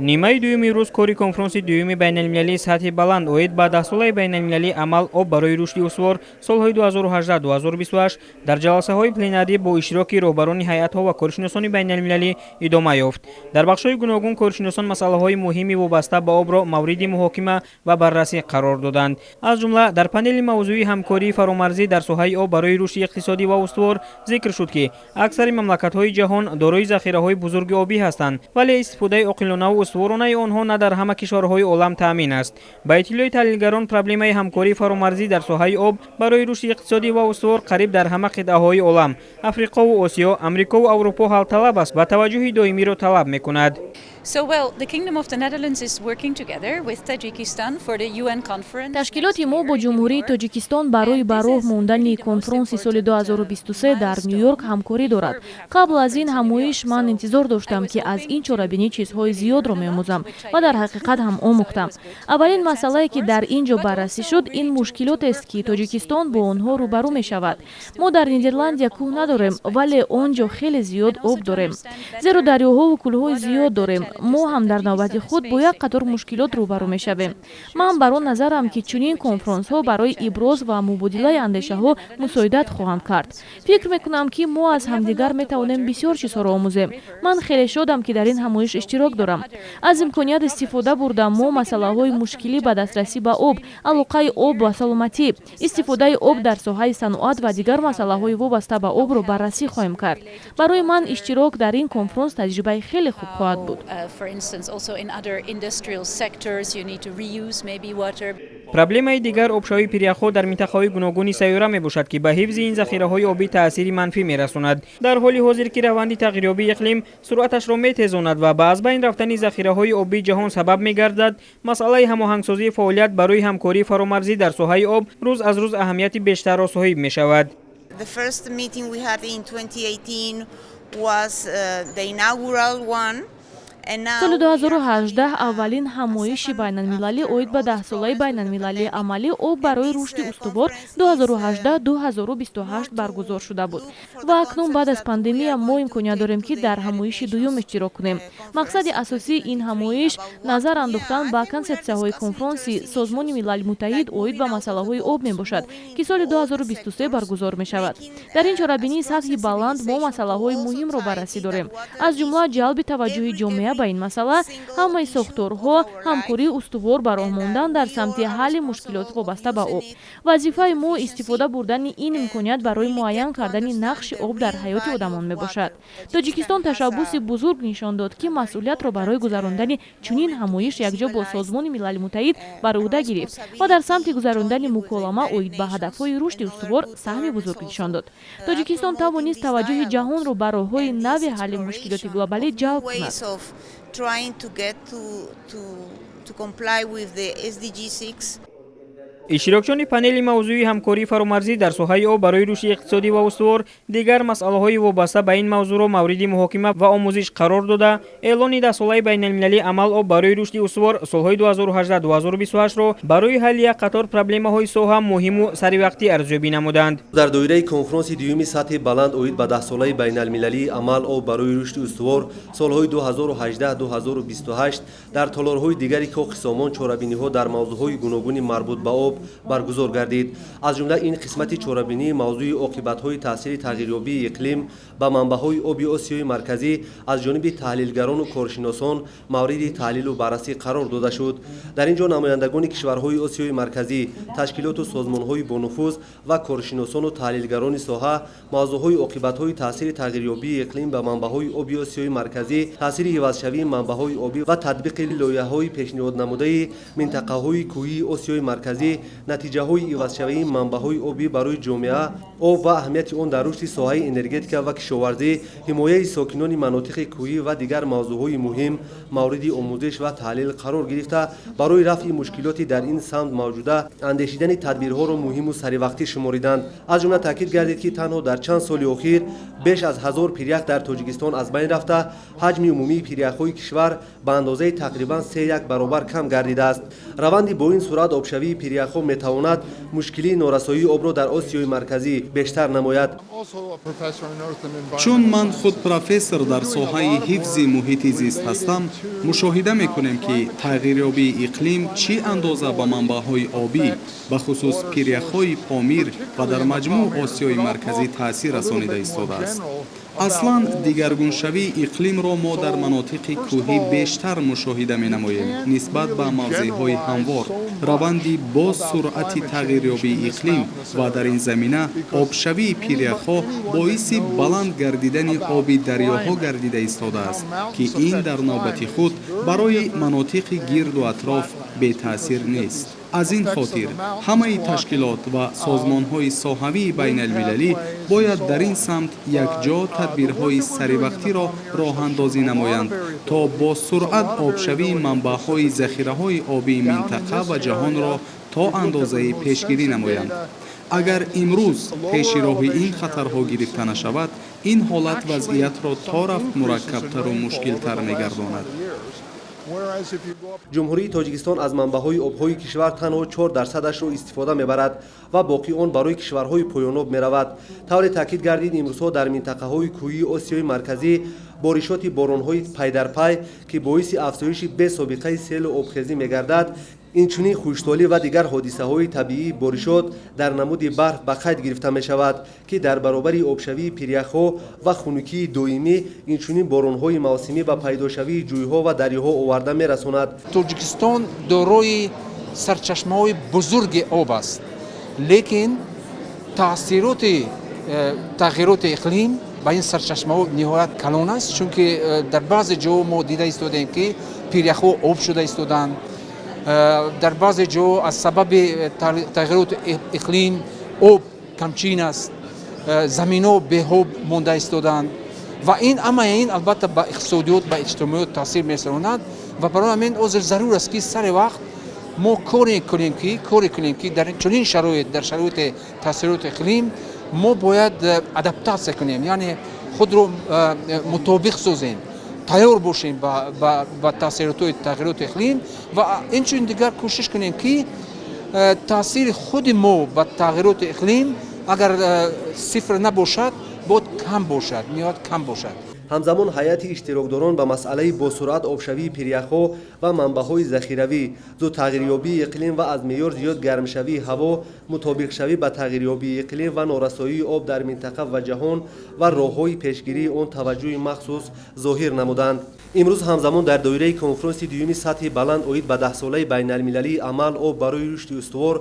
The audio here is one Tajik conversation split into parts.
Нимаи дуюми рӯз кори конфронси дуюми байналмилалии сатҳи баланд оид ба 10-солаи байналмилалии амал «Об барои рушди устувор» солҳои 2018-2028 дар ҷаласаҳои пленарӣ бо иштироки роҳбарони ҳайатҳо ва коршиносони байналмилалӣ идома ёфт. Дар бахшҳои гуногун коршиносон масъалаҳои муҳими вобаста ба обро мавриди муҳокима ва баррасӣ қарор доданд. Аз ҷумла, дар панели мавзӯи ҳамкории фаромарзӣ дар соҳаи об барои рушди иқтисодӣ ва устувор зикр шуд, ки аксари мамлакатҳои ҷаҳон дорои захираҳои бузурги обӣ ҳастанд, вале истифодаи оқилонаву устуворонаи онҳо на дар ҳама кишварҳои олам таъмин аст. Ба иттилои таҳлилгарон, проблемаи ҳамкории фаромарзӣ дар соҳаи об барои рушди иқтисодӣ ва устувор қариб дар ҳама қитъаҳои олам, Африқову Осиё, Амрикову Аврупо, ҳалталаб аст ва таваҷҷӯҳи доимиро талаб мекунад. So, well, the Kingdom of the Netherlands is working together with Tajikistan for the UN conference. Ташкилоти мо бо Ҷумҳурии Тоҷикистон барои ба роҳ мондани конфронси соли 2023 дар Ню-Йорк ҳамкорӣ дорад. Қабл аз ин ҳамоиш ман интизор доштам, ки аз ин чорабинӣ чизҳои зиёдро меомӯзам, ва дар ҳақиқат ҳам омӯхтам. Аввалин масъалае, ки дар ин ҷо баррасӣ шуд, ин мушкилотест, ки Тоҷикистон бо онҳо рӯбарӯ мешавад. Мо дар Нидерландия кӯҳ надорем, вале он ҷо хеле зиёд об дорем, зеро дарёҳову кӯлҳои зиёд дорем. Мо ҳам дар навбати худ бо як қатор мушкилот рӯбарӯ мешавем. Ман бар он назарам, ки чунин конфронсҳо барои иброз ва мубодилаи андешаҳо мусоидат хоҳанд кард. Фикр мекунам, ки мо аз ҳамдигар метавонем бисёр чизҳоро омӯзем. Ман хеле шодам, ки дар ин ҳамоиш иштирок дорам. Аз имконият истифода бурда, мо масъалаҳои мушкилӣ ба дастрасӣ ба об, алоқаи об ба саломатӣ, истифодаи об дар соҳаи саноат ва дигар масъалаҳои вобаста ба обро баррасӣ хоҳем кард. Барои ман иштирок дар ин конфронс таҷрибаи хеле хуб хоҳад буд. For instance, also in other industrial sectors, you need to reuse maybe water. Проблемаи дигар обшавии пиряхҳо дар минтақаҳои гуногуни сайёра мебошад, ки ба ҳифзи ин захираҳои обӣ таъсири манфӣ мерасонад. Дар ҳоли ҳозир, ки раванди тағйирёбии иқлим суръаташро метезонад ва ба аз байн рафтани захираҳои обии ҷаҳон сабаб мегардад, масъалаи ҳамоҳангсозии фаъолият барои ҳамкории фаромарзӣ дар соҳаи об рӯз аз рӯз аҳамияти бештарро соҳиб мешавад. The first meeting we had in 2018 was the inaugural one. Соли 2018 аввалин ҳамоиши байналмилалӣ оид ба 10-солаи байналмилалии амалӣ «Об барои рушди устувор» 2018-2028 баргузор шуда буд, ва акнун баъд аз пандемия мо имконият дорем, ки дар ҳамоиши дуюм иштирок кунем. Мақсади асосии ин ҳамоиш назар андохтан ба консепсияҳои конфронси Созмони Милали Муттаҳид оид ба масъалаҳои об мебошад, ки соли 2023 баргузор мешавад. Дар ин чорабинии сатҳи баланд мо масъалаҳои муҳимро баррасӣ дорем, аз ҷумла ҷалби таваҷҷӯҳи ҷомеа ба ин масъала, ҳамаи сохторҳо, ҳамкории устувор ба роҳ мондан дар самти ҳалли мушкилоти вобаста ба об. Вазифаи мо истифода бурдани ин имконият барои муайян кардани нақши об дар ҳаёти одамон мебошад. Тоҷикистон ташаббуси бузург нишон дод, ки масъулиятро барои гузарондани чунин ҳамоиш якҷо бо Созмони Милали Муттаҳид бар ӯҳда гирифт ва дар самти гузарондани муколама оид ба ҳадафҳои рушди устувор саҳми бузург нишон дод. Тоҷикистон тавонист таваҷҷӯҳи ҷаҳонро ба роҳҳои нави ҳалли мушкилоти глобалӣ ҷалб кунад. Trying to get to comply with the SDG 6. Иштирокчиёни панели мавзӯи ҳамкории фаромарзӣ дар соҳаи об барои рушди иқтисодӣ ва устувор дигар масъалаҳои вобаста ба ин мавзӯъро мавриди муҳокима ва омӯзиш қарор дода, эълони 10-солаи байналмилалии амал «Об барои рушди устувор» солҳои 2018-2028-ро барои ҳалли як қатор проблемаҳои соҳа муҳиму саривақтӣ арзёбӣ намуданд. Дар доираи конфронси дуюми сатҳи баланд оид ба 10-солаи байналмилалии амал «Об барои рушди устувор» солҳои 2018-2028 дар толорҳои дигари Кохи Сомон чорабиниҳо дар мавзӯъҳои гуногуни марбут ба об баргузор гардид. Аз ҷумла, ин қисмати чорабинии мавзӯи оқибатҳои таъсири тағйирёбии иқлим ба манбаъҳои оби Осиёи Марказӣ аз ҷониби таҳлилгарону коршиносон мавриди таҳлилу баррасӣ қарор дода шуд. Дар ин ҷо намояндагони кишварҳои Осиёи Марказӣ, ташкилоту созмонҳои бонуфуз ва коршиносону таҳлилгарони соҳа мавзӯъҳои оқибатҳои таъсири тағйирёбии иқлим ба манбаъҳои оби Осиёи Марказӣ, таъсири ивазшавии манбаъҳои обӣ ва татбиқи лоиҳаҳои пешниҳоднамудаи минтақаҳои кӯҳии Осиёи Марказӣ, натиҷаҳои ивазшавии манбаъҳои обӣ барои ҷомеа, об ва аҳамияти он дар рушди соҳаи энергетика ва кишоварзӣ, ҳимояи сокинони манотиқи кӯҳӣ ва дигар мавзӯъҳои муҳим мавриди омӯзиш ва таҳлил қарор гирифта, барои рафъи мушкилоти дар ин самт мавҷуда андешидани тадбирҳоро муҳиму саривақтӣ шумориданд. Аз ҷумла, таъкид гардид, ки танҳо дар чанд соли охир беш аз 1000 пирях дар Тоҷикистон аз байн рафта, ҳаҷми умумии пиряхҳои кишвар ба андозаи тақрибан 3,1 баробар кам гардидааст. Раванди бо ин суръат обшавии пиряхҳо пиряхҳо метавонад мушкилии норасоии обро дар Осиёи Марказӣ бештар намояд. Чун ман худ профессор дар соҳаи ҳифзи муҳити зист ҳастам, мушоҳида мекунем, ки тағйирёбии иқлим чӣ андоза ба манбаъҳои обӣ, бахусус пиряхҳои Помир ва дар маҷмӯъ Осиёи Марказӣ таъсир расонида истодааст. Аслан дигаргуншавии иқлимро мо дар манотиқи кӯҳӣ бештар мушоҳида менамоем нисбат ба мавзеъҳои ҳамвор. Раванди боз суръати тағйирёбии иқлим ва дар ин замина обшавии пиряхҳо боиси баланд гардидани оби дарёҳо гардида истодааст, ки ин дар навбати худ барои манотиқи гирду атроф бетаъсир нест. Аз ин хотир ҳамаи ташкилот ва созмонҳои соҳавии байналмилалӣ бояд дар ин самт якҷо тадбирҳои саривақтиро роҳандозӣ намоянд, то бо суръат обшавии манбаъҳои захираҳои обии минтақа ва ҷаҳонро то андозае пешгирӣ намоянд. Агар имрӯз пеши роҳи ин хатарҳо гирифта нашавад, ин ҳолат вазъиятро то рафт мураккабтару мушкилтар мегардонад. Ҷумҳурии Тоҷикистон аз манбаъҳои обҳои кишвар танҳо 4%-ашро истифода мебарад ва боқии он барои кишварҳои поёноб меравад. Тавре таъкид гардид, имрӯзҳо дар минтақаҳои кӯҳии Осиёи Марказӣ боришоти боронҳои пайдарпай, ки боиси афзоиши бесобиқаи селу обхезӣ мегардад, инчунин хушксолӣ ва дигар ҳодисаҳои табиии боришот дар намуди барф ба қайд гирифта мешавад, ки дар баробари обшавии пиряхҳо ва хунукии доимӣ инчунин боронҳои мавсимӣ ба пайдошавии ҷӯйҳо ва дарёҳо оварда мерасонад. Тоҷикистон дорои сарчашмаҳои бузурги об аст, лекин таъсироти тағйироти иқлим ба ин сарчашмаҳо ниҳоят калон аст, чунки дар баъзе ҷоҳо мо дида истодем, ки пиряхҳо об шуда истоданд, дар баъзе ҷо аз сабаби тағйироти иқлим об камчин аст, заминҳо беоб монда истоданд ва ин ҳамаи ин албатта ба иқтисодиёт, ба иҷтимоиёт таъсир мерасонад. Ва барои ҳамин ҳозир зарур аст, ки сари вақт мо коре кунем, ки дар чунин шароит, дар шароити таъсироти иқлим мо бояд адаптатсия кунем, яъне худро мутобиқ созем, тайёр бошем ба таъсиротҳои тағйироти иқлим ва инчунин дигар кӯшиш кунем, ки таъсири худи мо ба тағйироти иқлим агар сифр набошад, бояд кам бошад, ниҳоят кам бошад. Ҳамзамон ҳайати иштирокдорон ба масъалаи босуръат обшавии пиряхҳо ва манбаъҳои захиравӣ, зудтағйирёбии иқлим ва аз меъёр зиёд гармшавии ҳаво, мутобиқшавӣ ба тағйирёбии иқлим ва норасоии об дар минтақа ва ҷаҳон ва роҳҳои пешгирии он таваҷҷӯҳи махсус зоҳир намуданд. Имрӯз ҳамзамон дар доираи конфронси дуюми сатҳи баланд оид ба даҳсолаи байналмилалии амал об барои рушди устувор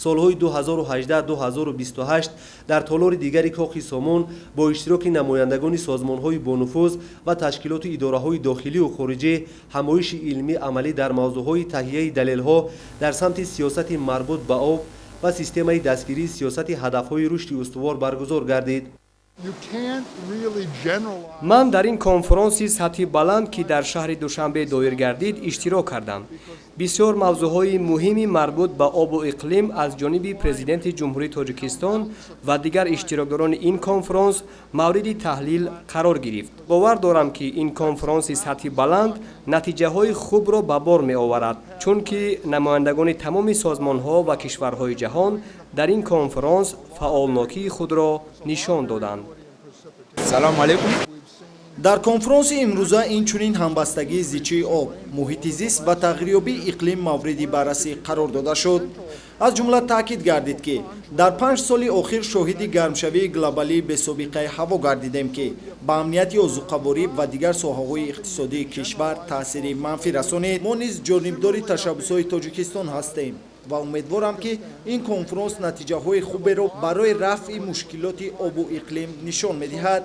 солҳои 2018-2028 дар толори дигари Кохи Сомон бо иштироки намояндагони созмонҳои бонуфуз ва ташкилоту идораҳои дохилию хориҷӣ ҳамоиши илмӣ амалӣ дар мавзӯъҳои таҳияи далелҳо дар самти сиёсати марбут ба об ва системаи дастгирии сиёсати ҳадафҳои рушди устувор баргузор гардид. Ман дар ин конфронси сатҳи баланд, ки дар шаҳри Душанбе доир гардид, иштирок кардам. Бисёр мавзӯъҳои муҳими марбут ба обу иқлим аз ҷониби Президенти Ҷумҳурии Тоҷикистон ва дигар иштирокдорони ин конфронс мавриди таҳлил қарор гирифт. Бовар дорам, ки ин конфронси сатҳи баланд натиҷаҳои хубро ба бор меоварад, чунки намояндагони тамоми созмонҳо ва кишварҳои ҷаҳон дар ин конфронс фаъолнокии худро нишон доданд. Салому алайкум. Дар конфронси имрӯза инчунин ҳамбастагии зичии об, муҳити зист ва тағйирёбии иқлим мавриди баррасӣ қарор дода шуд. Аз ҷумла таъкид гардид, ки дар 5 соли охир шоҳиди гармшавии глобалии бесобиқаи ҳаво гардидем, ки ба амнияти озуқаворӣ ва дигар соҳаҳои иқтисодии кишвар таъсири манфӣ расонид. Мо низ ҷонибдори ташаббусҳои Тоҷикистон ҳастем ва умедворам, ки ин конфронс натиҷаҳои хуберо барои рафъи мушкилоти обу иқлим нишон медиҳад.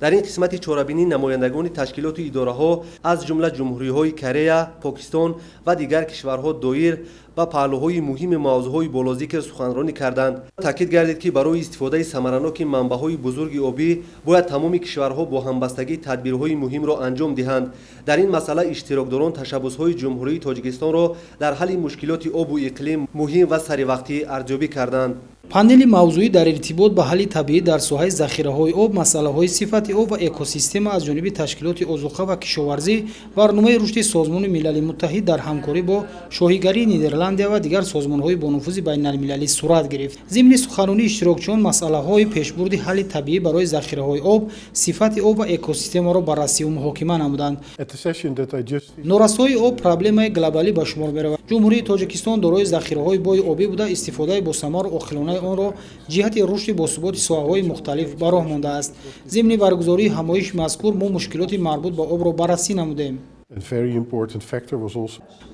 Дар ин қисмати чорабинӣ намояндагони ташкилоту идораҳо аз ҷумла ҷумҳуриҳои Корея, Покистон ва дигар кишварҳо доир ба паҳлӯҳои муҳими мавзӯъҳои болозикр суханронӣ карданд. Таъкид гардид, ки барои истифодаи самараноки манбаъҳои бузурги обӣ бояд тамоми кишварҳо бо ҳамбастагӣ тадбирҳои муҳимро анҷом диҳанд. Дар ин масъала иштирокдорон ташаббусҳои Ҷумҳурии Тоҷикистонро дар ҳалли мушкилоти обу иқлим муҳим ва саривақтӣ арзёбӣ карданд. Панели мавзӯӣ дар иртибот ба ҳалли табиӣ дар соҳаи захираҳои об, масъалаҳои сифати об ва экосистема аз ҷониби Ташкилоти озуқа ва кишоварзӣ, Барномаи рушди Созмони Милали Муттаҳид дар ҳамкорӣ бо Шоҳигарии Нидерландия ва дигар созмонҳои бонуфузи байналмилалӣ сурат гирифт. Зимни суханронии иштирокчиён масъалаҳои пешбурди ҳалли табиӣ барои захираҳои об, сифати об ва экосистемаро баррасиву муҳокима намуданд. Норасоии об проблемаи глобалӣ ба шумор меравад. Ҷумҳурии Тоҷикистон дорои захираҳои бои обӣ буда, истифодаи босамару оқилонаи онро ҷиҳати рушди босуботи соҳаҳои мухталиф ба роҳ мондааст. Зимни баргузории ҳамоиши мазкур мо мушкилоти марбут ба обро баррасӣ намудем.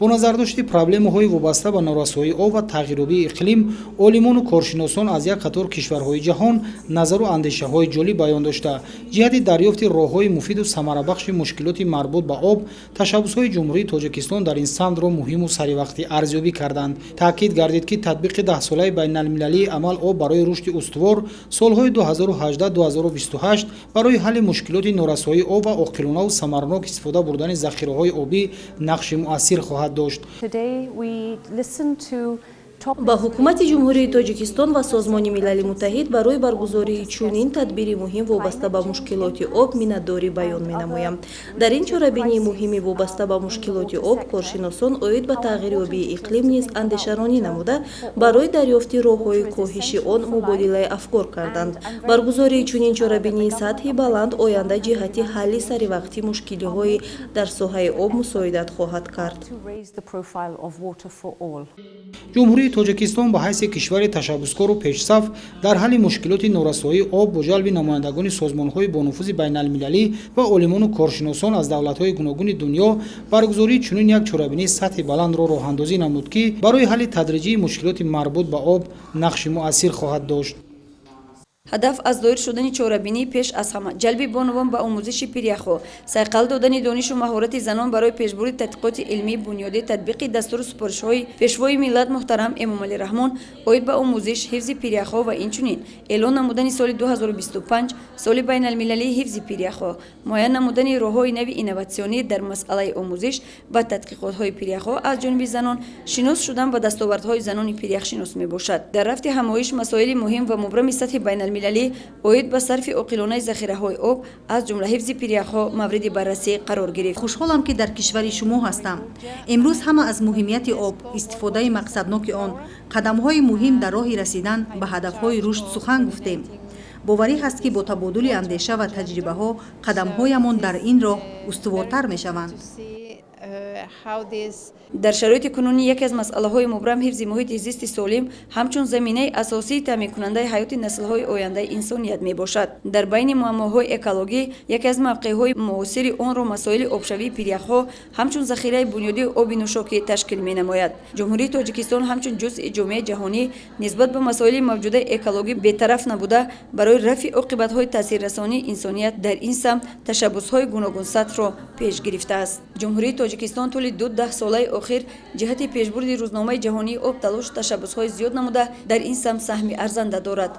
Бо назардошти проблемаҳои вобаста ба норасоии об ва тағйирёбии иқлим, олимону коршиносон аз як қатор кишварҳои ҷаҳон назару андешаҳои ҷолиб баён дошта, ҷиҳати дарёфти роҳҳои муфиду самарабахши мушкилоти марбут ба об, ташаббусҳои Ҷумҳурии Тоҷикистон дар ин самтро муҳиму саривақтӣ арзёбӣ карданд. Таъкид гардид, ки татбиқи даҳсолаи байналмилалии амал об барои рушди устувор солҳои 2018-2028 барои ҳалли мушкилоти норасоии об ва оқилонаву самаранок истифода бурдани захираҳои обӣ нақши муассир хоҳад дошт. Ба ҳукумати Ҷумҳурии Тоҷикистон ва Созмони Милали Муттаҳид барои баргузории чунин тадбири муҳим вобаста ба мушкилоти об миннатдорӣ баён менамоям. Дар ин чорабинии муҳими вобаста ба мушкилоти об коршиносон оид ба тағйирёбии иқлим низ андешаронӣ намуда, барои дарёфти роҳҳои коҳиши он мубодилаи афкор карданд. Баргузории чунин чорабинии сатҳи баланд оянда ҷиҳати ҳалли саривақтии мушкилиҳои дар соҳаи об мусоидат хоҳад кард. Ҷумҳурии Тоҷикистон ба ҳайси кишвари ташаббускору пешсаф дар ҳалли мушкилоти норасоии об бо ҷалби намояндагони созмонҳои бонуфузи байналмилалӣ ва олимону коршиносон аз давлатҳои гуногуни дунё баргузории чунин як чорабинии сатҳи баландро роҳандозӣ намуд, ки барои ҳалли тадриҷии мушкилоти марбут ба об нақши муассир хоҳад дошт. Ҳадаф аз доир шудани чорабинӣ пеш аз ҳама ҷалби бонувон ба омӯзиши пиряхҳо, сайқал додани донишу маҳорати занон барои пешбурди тадқиқоти илмии бунёдӣ, татбиқи дастуру супоришҳои Пешвои миллат муҳтарам Эмомалӣ Раҳмон оид ба омӯзиш, ҳифзи пиряхҳо ва инчунин эълон намудани соли 2025 соли байналмилалии ҳифзи пиряхҳо, муайян намудани роҳҳои нави инноватсионӣ дар масъалаи омӯзиш ва тадқиқотҳои пиряхҳо аз ҷониби занон, шинос шудан ба дастовардҳои занони пиряхшинос мебошад. Дар рафти ҳамоиш масоили муҳим ва мубрами сатҳи байналмилалӣ оид ба сарфи оқилонаи захираҳои об, аз ҷумла ҳифзи пиряхҳо мавриди баррасӣ қарор гирифт. Хушҳолам, ки дар кишвари шумо ҳастам. Имрӯз ҳама аз муҳимияти об, истифодаи мақсадноки он, қадамҳои муҳим дар роҳи расидан ба ҳадафҳои рушд сухан гуфтем. Боварӣ ҳаст, ки бо табодули андеша ва таҷрибаҳо қадамҳоямон дар ин роҳ устуворта мешаванд. Дар шароити кунунӣ яке аз масъалаҳои мубрам ҳифзи муҳити зисти солим ҳамчун заминаи асосии таъминкунандаи ҳаёти наслҳои ояндаи инсоният мебошад. Дар байни муаммоҳои экологӣ яке аз мавқеъҳои муосири онро масоили обшавии пиряхҳо ҳамчун захираи бунёдии оби нӯшокӣ ташкил менамояд. Ҷумҳурии Тоҷикистон ҳамчун ҷузъи ҷомеаи ҷаҳонӣ нисбат ба масоили мавҷудаи экологӣ бетараф набуда, барои рафъи оқибатҳои таъсиррасонии инсоният дар ин самт ташаббусҳои гуногунсатҳро пеш гирифтааст. Ҷумҳурии Тоҷикистон тӯли ду даҳсолаи охир ҷиҳати пешбурди рӯзномаи ҷаҳонии об талошу ташаббусҳои зиёд намуда, дар ин самт саҳми арзанда дорад.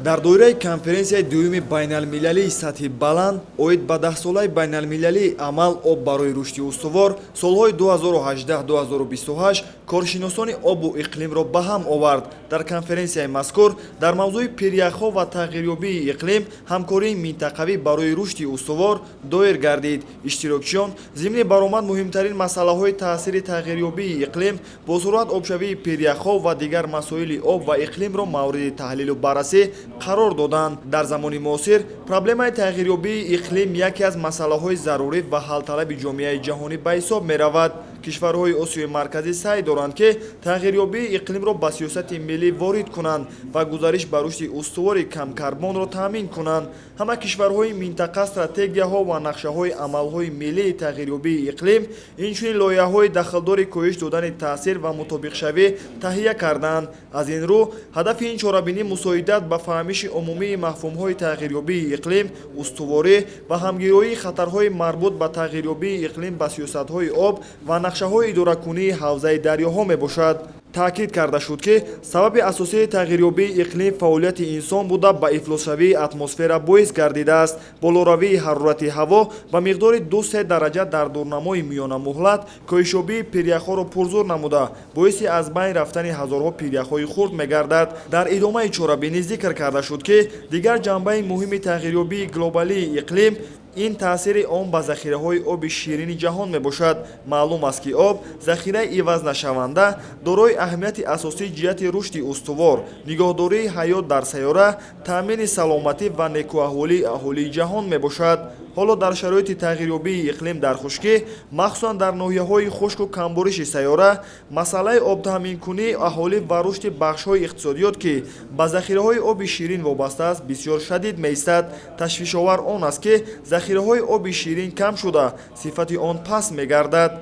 Дар доираи конференсияи дуюми байналмилалии сатҳи баланд оид ба даҳсолаи байналмилалии амал об барои рушди устувор солҳои 2018-2028 коршиносони обу иқлимро ба ҳам овард. Дар конференсияи мазкур дар мавзӯи пиряхҳо ва тағйирёбии иқлим ҳамкории минтақавӣ барои рушди устувор доир гардид. Иштирокчиён зимни баромад муҳимтарин масъалаҳои таъсири тағйирёбии иқлим, босуръат обшавии пиряхҳо ва дигар масоили об ва иқлимро мавриди таҳлилу баррасӣ қарор доданд. Дар замони муосир проблемаи тағйирёбии иқлим яке аз масъалаҳои зарурӣ ва ҳалталаби ҷомеаи ҷаҳонӣ ба ҳисоб меравад. Кишварҳои Осиёи Марказӣ саъй доранд, ки тағйирёбии иқлимро ба сиёсати миллӣ ворид кунанд ва гузариш ба рушди устувори камкарбонро таъмин кунанд. Ҳама кишварҳои минтақа стратегияҳо ва нақшаҳои амалҳои миллии тағйирёбии иқлим, инчунин лоиҳаҳои дахлдори коҳиш додани таъсир ва мутобиқшавӣ таҳия карданд. Аз ин рӯ ҳадафи ин чорабинӣ мусоидат ба фаҳмиши умумии мафҳумҳои тағйирёбии иқлим, устуворӣ ва ҳамгироии хатарҳои марбут ба тағйирёбии иқлим ба сиёсатҳои об ва нақшаҳои идоракунии ҳавзаи дарёҳо мебошад. Таъкид карда шуд, ки сабаби асосии тағйирёбии иқлим фаъолияти инсон буда, ба ифлосшавии атмосфера боис гардидааст. Болоравии ҳарорати ҳаво ба миқдори 2-3 дараҷа дар дурнамои миёнамуҳлат коҳишёбии пиряхҳоро пурзур намуда, боиси аз байн рафтани ҳазорҳо пиряхҳои хурд мегардад. Дар идомаи чорабинӣ зикр карда шуд, ки дигар ҷанбаи муҳими тағйирёбии глобалии иқлим ин таъсири он ба захираҳои оби ширини ҷаҳон мебошад. Маълум аст, ки об захираи ивазнашаванда дорои аҳамияти асосӣ ҷиҳати рушди устувор, нигоҳдории ҳаёт дар сайёра, таъмини саломатӣ ва некӯаҳволии аҳолии ҷаҳон мебошад. Ҳоло дар шароити тағйирёбии иқлим дар хушкӣ, махсусан дар ноҳияҳои хушку камбориши сайёра, масъалаи обтаъминкунии аҳолӣ ва рушди бахшҳои иқтисодиёт, ки ба захираҳои оби ширин вобаста аст, бисёр шадид меистад. Ташвишовар он аст, ки захираҳои оби ширин кам шуда, сифати он паст мегардад.